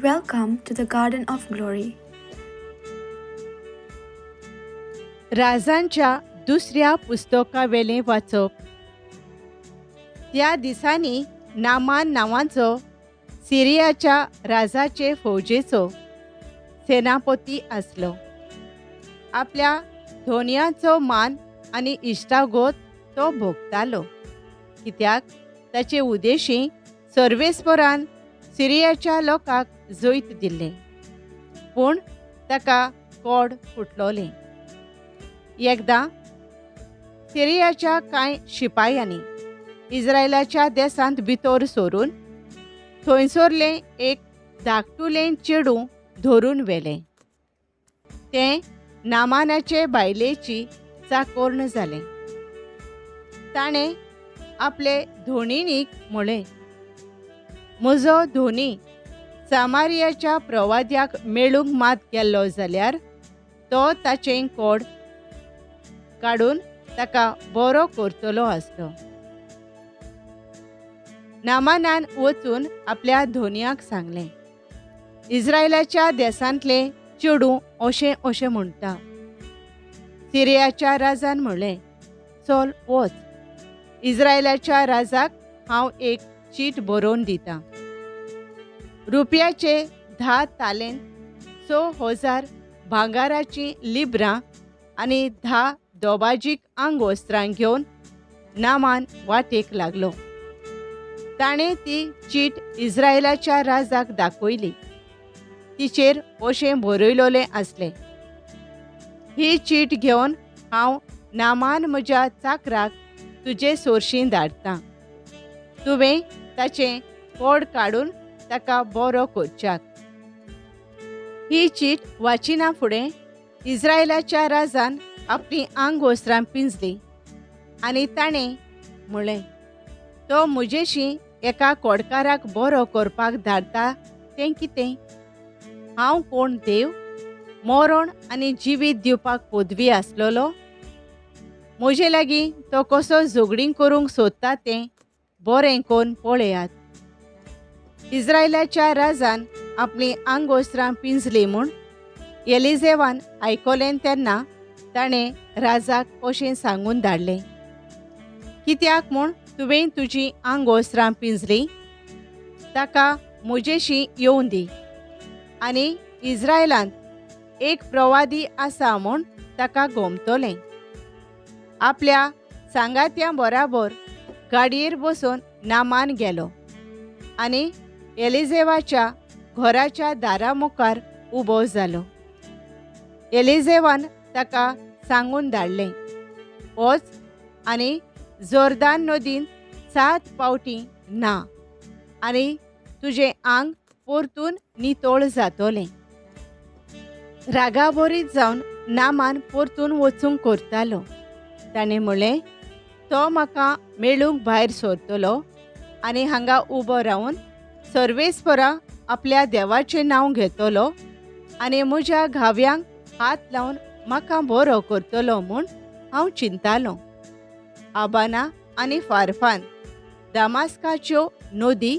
Welcome to the Garden of Glory. राजांच्या दुसऱ्या पुस्तकावेलें वाचप. त्या दिसांनी नामान नांवाचो सिरियाच्या राजाचे फौजेचो सेनापती आसलो. आपल्या धोनयांचो मान आनी इश्टागत तो भोगतालो, कित्याक ताचे उदेशी सर्वेस्परान सिरियाच्या लोकांक जैत दिल्लें, पूण ताका कोड फुटलोलें. एकदां सिरियाच्या कांय शिपायांनी इस्रायलाच्या देसांत भितर सरून थंयसरलें एक धाकटुलें चेडूं धरून व्हेलें. तें नामानाचे बायलेची चाकोर्ण जालें. ताणें आपले धोणीणीक म्हळें, म्हजो धोनी सामारियाच्या प्रवाद्याक मेळूंक मात गेल्लो जाल्यार तो ताचें कोड काडून ताका बरो करतलो आसलो. नामानान वचून आपल्या धोनयाक सांगलें, इस्रायलाच्या देसांतलें चेडूं अशें अशें म्हणटा. सिरियाच्या राजान म्हणलें, चल वच, इस्रायलाच्या राजाक हांव एक चीट बरोवन दितां. रुपयाचे 10 तालेंत, 6000 भांगाराचीं लिब्रां आनी 10 दोबाजीक आंगवस्त्रां घेवन नामान वाटेक लागलो. ताणें ती चीट इस्रायलाच्या राजाक दाखयली. तिचेर अशें बरयलोलें आसलें, ही चीट घेवन हांव नामान म्हज्या चाकराक तुजे सोरशीं धाडटां, तुवें ताचें कोड काडून ताका बरो करच्याक. ही चीट वाचिना फुडें इस्रायलाच्या राजान आपलीं आंगवस्त्रां पिंजलीं आनी ताणें म्हळें, तो म्हजेशी एका कोडकाराक बरो करपाक धाडटा तें कितें? हांव कोण देव? मरण आनी जिवीत दिवपाक पदवी आसलेलो? म्हजे लागीं तो कसो झगडीं करूंक सोदता तें बरें करून पळयात. इस्रायलाच्या राजान आपलीं आंगवस्त्रां पिंजलीं म्हूण एलिजेवान आयकलें तेन्ना ताणें राजाक अशें सांगून धाडलें, कित्याक म्हूण तुवें तुजीं आंगवस्त्रां पिंजलीं? ताका म्हजेशी येवं दी आनी इस्रायलांत एक प्रवादी आसा म्हूण ताका गोमतलें. आपल्या सांगात्यां बराबर गाडयेर बसून नामान गेलो आनी एलिजेवाच्या घराच्या दारा मुखार उबो जालो. एलिजेवान ताका सांगून धाडलें, वच आनी जोर्दान नदीन 7 पावटी न्हा आनी तुजें आंग परतून नितळ जातलें. रागाभरीत जावन नामान परतून वचूंक करतालो. ताणें म्हणलें, तो म्हाका मेळूंक भायर सरतलो आनी हांगा उबो रावन सर्वेस्परा आपल्या देवाचें नांव घेतलो आनी म्हज्या घाव्यांक हात लावन म्हाका बरो करतलो म्हूण हांव चिंतालो. आबाना आनी फारफान दामास्काच्यो नदी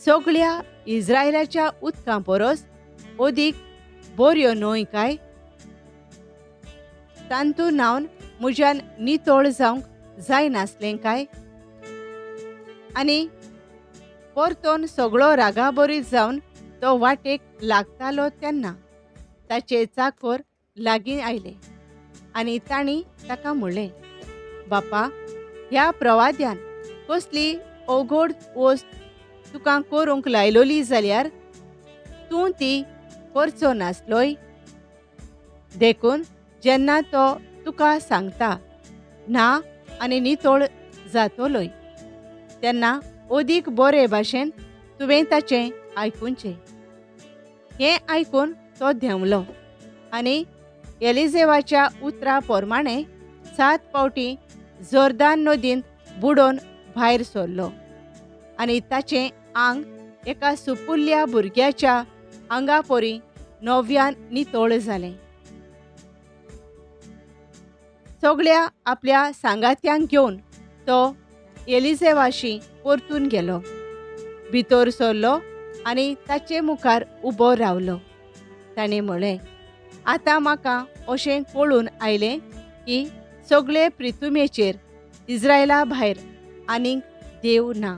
सगळ्या इस्रायलाच्या उदकां परस अदीक बऱ्यो न्हय काय? तांतू न्हावन म्हज्यान नितळ जावंक जायनासलें काय? आनी परतून सगळो रागाभरीत जावन तो वाटेक लागतालो तेन्ना ताचे चाकर लागीं आयले आनी तांणी ताका म्हणलें, बापा, ह्या प्रवाद्यान कसली अवघड वस्त तुका करूंक लायलोली जाल्यार तूं ती करचो नासलोय? देखून जेन्ना तो तुका सांगता न्हा आनी नितळ जातलोय तेन्ना अदीक बरे भाशेन तुवें ताचें आयकुचें. हें आयकून तो देंवलो आनी एलिजेवाच्या उतरा प्रमाणें 7 पावटी जोर्दान नदींत बुडोवन भायर सरलो आनी ताचें आंग एका सुपुल्ल्या भुरग्याच्या आंगा परी नव्यान नितळ जालें. सगळ्या आपल्या सांगात्यांक घेवन तो एलिजेवाशी परतून गेलो, भितर सरलो आनी ताचे मुखार उबो रावलो. ताणें म्हळें, आतां म्हाका अशें कळून आयलें की सगळे प्रितुमेचेर इस्रायला भायर आनीक देव ना.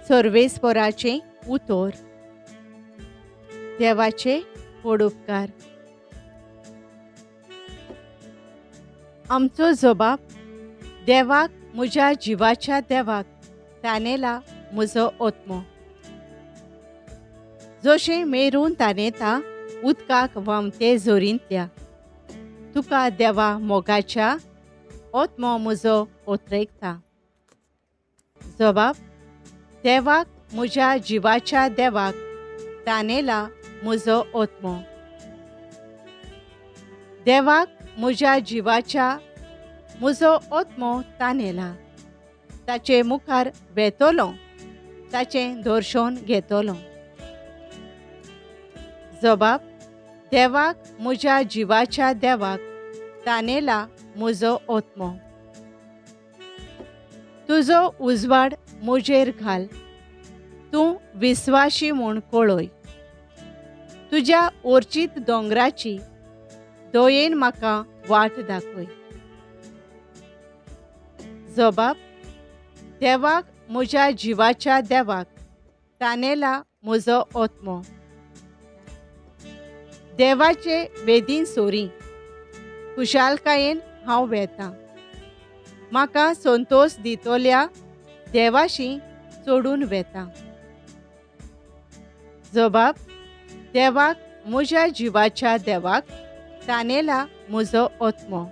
सर्वेस्पराचें उतर. देवाचे व्हड उपकार. आमचो जबाब देवाक, म्हज्या जिवाच्या देवाक तानेला म्हजो आत्मो. जशें मेरून तानेता उदकाक व्हांवते जोरींतल्या, तुका देवा मोगाच्या आत्मो म्हजो ओतरेकता. जबाब देवाक, म्हज्या जिवाच्या देवाक तानेला म्हजो आत्मो. देवाक म्हज्या जिवाच्या म्हजो आत्मो तानेला. ताचे मुखार वेतलो, ताचें दर्शन घेतलो. जबाब देवाक, म्हज्या जिवाच्या देवाक तानेला म्हजो आत्मो. तुजो उजवाड म्हजेर घाल, तूं विस्वाशी म्हूण कळय. तुज्या ओर्चीत दोंगराची दयेन म्हाका वाट दाखय. जबाब देवाक, म्हज्या जिवाच्या देवाक तानेला म्हजो आत्मो. देवाचे वेदीन सोरी खुशालकायेन हांव वेतां. म्हाका संतोश दितल्या देवाशी चडून वेता. जबाब देवाक, म्हज्या जिवाच्या देवाक तानेला म्हजो आत्मो.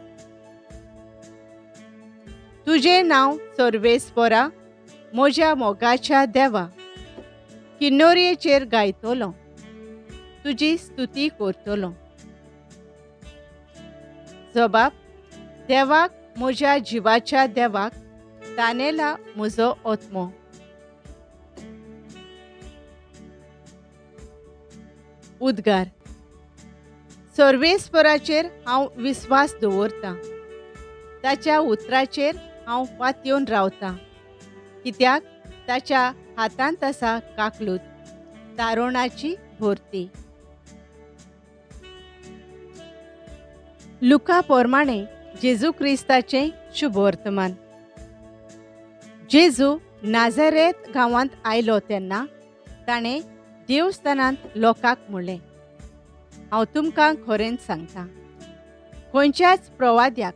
तुजें नांव सर्वेस्परा, म्हज्या मोगाच्या देवा, किन्नोरयेचेर गायतलो, तुजी स्तुती करतलो. जबाब देवाक, म्हज्या जिवाच्या देवाक तानेला म्हजो आत्मो. उद्गार. सर्वेस्पराचेर हांव विस्वास दवरतां, ताच्या उतराचेर हांव पातयेवन रावतां. कित्याक ताच्या हातांत आसा काकलूत, तारुणाची भरती. लुका प्रमाणे जेजू क्रिस्ताचें शुभवर्तमान. जेजू नाझारेत गांवांत आयलो तेन्ना ताणें देवस्थानांत लोकांक म्हणलें, हांव तुमकां खरेंच सांगता, खंयच्याच प्रवाद्याक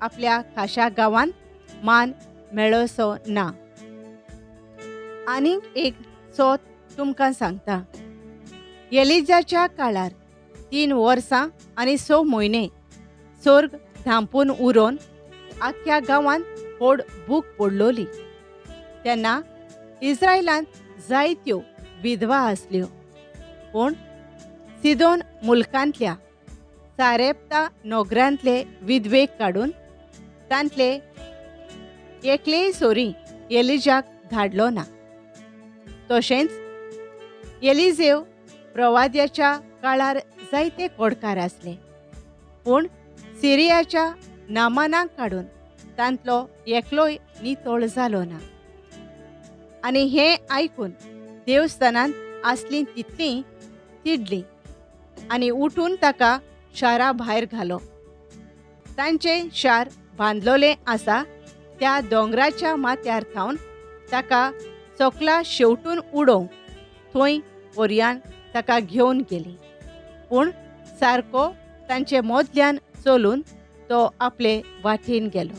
आपल्या खाशा गांवांत मान मेळसो ना. आनीक एक सोत तुमकां सांगता, एलिजाच्या काळार 3 वर्सां आनी 6 म्हयने स्वर्ग धांपून उरोवन आख्ख्या गांवांत व्हड भूक पडलोली. तेन्ना इस्रायलांत जायत्यो विधवा आसल्यो, पूण सिदोन मुलकांतल्या सारेप्ता नोगरांतले विधवेक काडून तांतले एकलेय सोरी एलिजाक धाडलो ना. तशेंच एलिजेव प्रवाद्याच्या काळार जायते कोडकार आसले, पूण सिरियाच्या नामानाक काडून तांतलो एकलोय नितळ जालो ना. आनी हें आयकून देवस्थानांत आसलीं तितलीं तिडलीं आनी उठून ताका शारा भायर घालो. तांचें शार बांदलोलें आसा त्या दोंगराच्या माथ्यार थावन ताका सकला शेवटून उडोवंक थंय पर्यान ताका घेवन गेली, पूण सारको तांचे मोदल्यान चलून तो आपले वाटेन गेलो.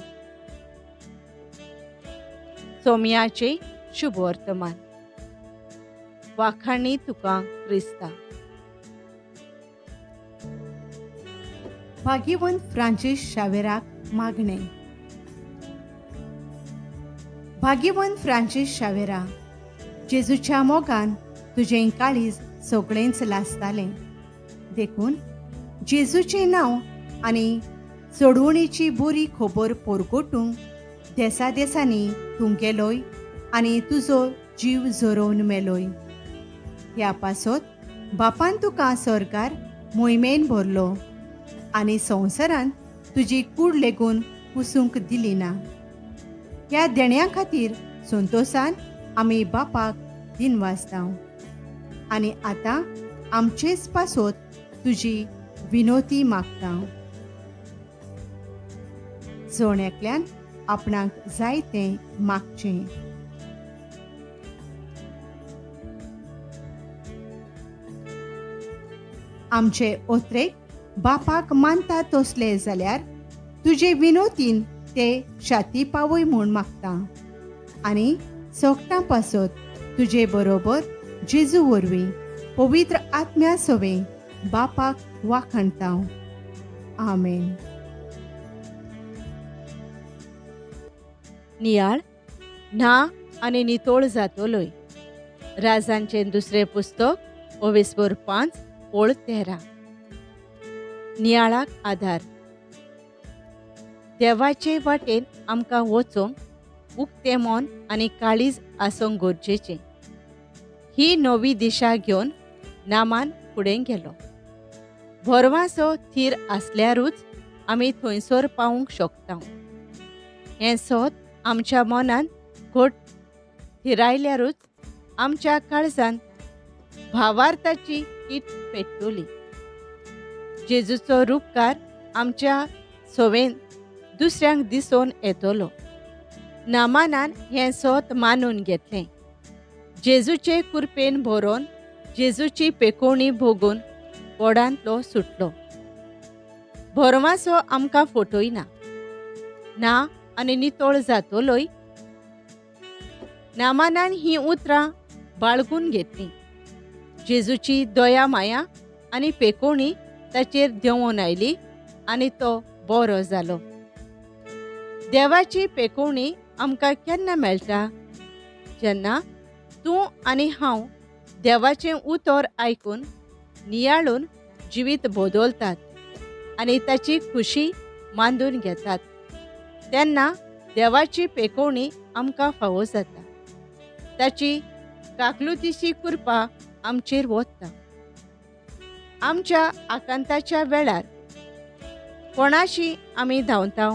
सोम्याचें शुभवर्तमान. वाखाणी तुका क्रिस्ता. भाग्यवंत फ्रांसीस शावेराक मागणें. भाग्यवंत फ्रांसीस शावेरा, जेजूच्या मोगान तुजें काळीज सगळेंच लासतालें, देखून जेजूचें नांव आनी सोडवणीची बरी खबर परगटूंक देसा देसांनी तूं गेलोय आनी तुजो जीव झरोवन मेलोय. ह्या पासत बापान तुका सरकार मोहिमेन भरलो आनी संवसारांत तुजी कूड लेगून कुसूंक दिली ना. ह्या देण्या खातीर संतोशान आमी बापाक दिनवासतांव आनी आतां आमचेच पासत तुजी विनोती मागता. जण एकल्यान आपणाक जाय तें मागचें. आमचे ओत्रेक बापाक मानता तसले जाल्यार तुजे विनोतीन ते शाती पावय म्हूण मागता आनी सोगटां पासत तुजे बरोबर जेजू वरवीं पवित्र आत्म्या सवें बापाक वाखाणता. आमेन. नियाळ न्हा आनी नितोळ जातोलोय. राजांचें दुसरें पुस्तक ओवेस्पोर 5 ओळ 13. नियाळाक आधार. देवाचे वाटेन आमकां वचूंक उक्तें मन आनी काळीज आसूंक गरजेचें. ही नवी दिशा घेवन नामान फुडें गेलो. भरवासो थीर आसल्यारूच आमी थंयसर पावूंक शकता. हें सोद आमच्या मनान घट थिरायल्यारूच आमच्या काळजान भावार्थाची कीट पेट्टली. जेजूचो रुपकार आमच्या सवेन दुसऱ्यांक दिसून येतलो. नामानान हें सोद मानून घेतलें. जेजूचे कुरपेन भरोन जेजूची पेकोवणी भोगून कोडांतलो सुटलो. भरवासो आमकां फटयना. ना आनी नितळ जातलोय. नामानान हीं उतरां बाळगून घेतलीं. जेजूची दया माया आनी पेकोवणी ताचेर देंवोन आयली आनी तो बरो जालो. देवाची पेकोवणी आमकां केन्ना मेळटा? जेन्ना तूं आनी हांव देवाचें उतर आयकून नियाळून जिवीत बदलतात आनी ताची खुशी मांदून घेतात तेन्ना देवाची पेकोवणी आमकां फावो जाता. ताची काकलुतीची कृपा आमचेर वता. आमच्या आकांताच्या वेळार कोणाशी आमी धांवता?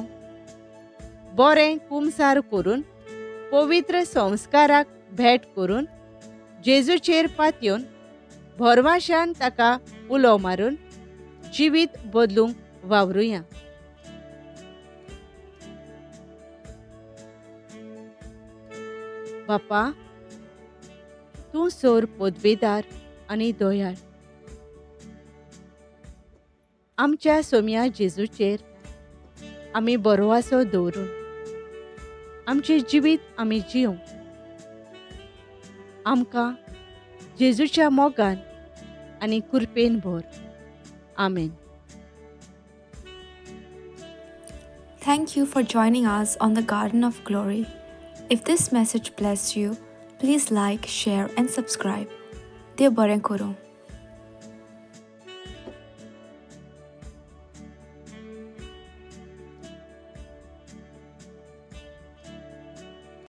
बरें कुमसार करून पवित्र संस्काराक भेट करून जेजूचेर पातयेवन भरवाशान ताका उलो मारून जिवीत बदलूंक वावरुया. बापा, तूं सोर पदवेदार आनी दयाळ. आमच्या सोम्या जेजूचेर आमी बरोवासो दवरून आमचें जिवीत आमी जिवंक. आमकां जेजूच्या मोगान आनी कृपेन भर. आमेन. Thank you for joining us on the Garden of Glory. If this message blessed you, please like, share and subscribe. देव बरें करूं.